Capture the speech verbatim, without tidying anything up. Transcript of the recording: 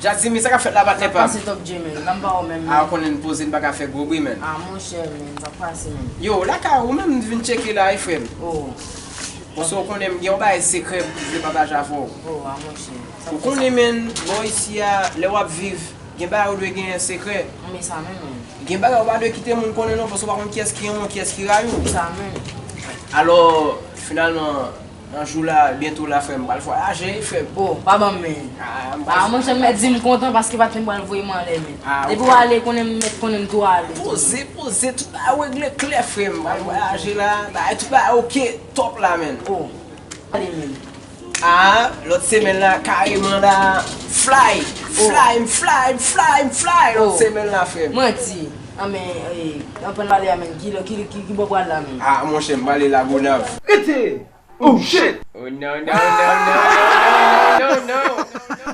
Jazzy, men sa k ap fèt la, patnè pa m? Pase Top J, men. Nan pa ou menm, men. A, ou konnen n poze, n pa ka fè gwo bri, men. A, monchè, men, sa pase, men. Yo, lakay ou menm, m vin tcheke la, wi, frè m. Oh. Paske ou konnen m gen yon bagay sekrè m vle pataje avè w. Oh, a, monchè. Ou konnen, men, bò isi a, lè w ap viv, gen bagay ou dwe genyen sekrè. Men sa menm, men. Gen bagay ou pa dwe kite moun konnen non, paske ou pa konn kiyès ki renmen w, kiyès ki rayi w. Sa menm. Alò, finalman, nan jou la, byento la, frè m, m pral vwayaje, frè m. Oh, pa ban m, men. Ah, m pral... Ah, monchè, m mèt di m kontan paske patnè m pral voye m anlè, men. Ah, depi w ale, konnen m mèt konnen m tou ale. Poze, poze, tout bagay regle klè, frè m. M pral vwayaje la, bagay, tout bagay oke, top la, men. Oh, ale, men. Ah, lòt semèn la, kareman la, fly, fly, m fly, m fly, m fly, lòt semèn la, frè m. Mwen di, ah, men, eh, anprann pale a, men, ki, ki, ki, ki bò pral la, men? Ah, monchè, m prale Lagonav. Rete! Oh, shit! Oh, no, no, no, no, no, no, no, no.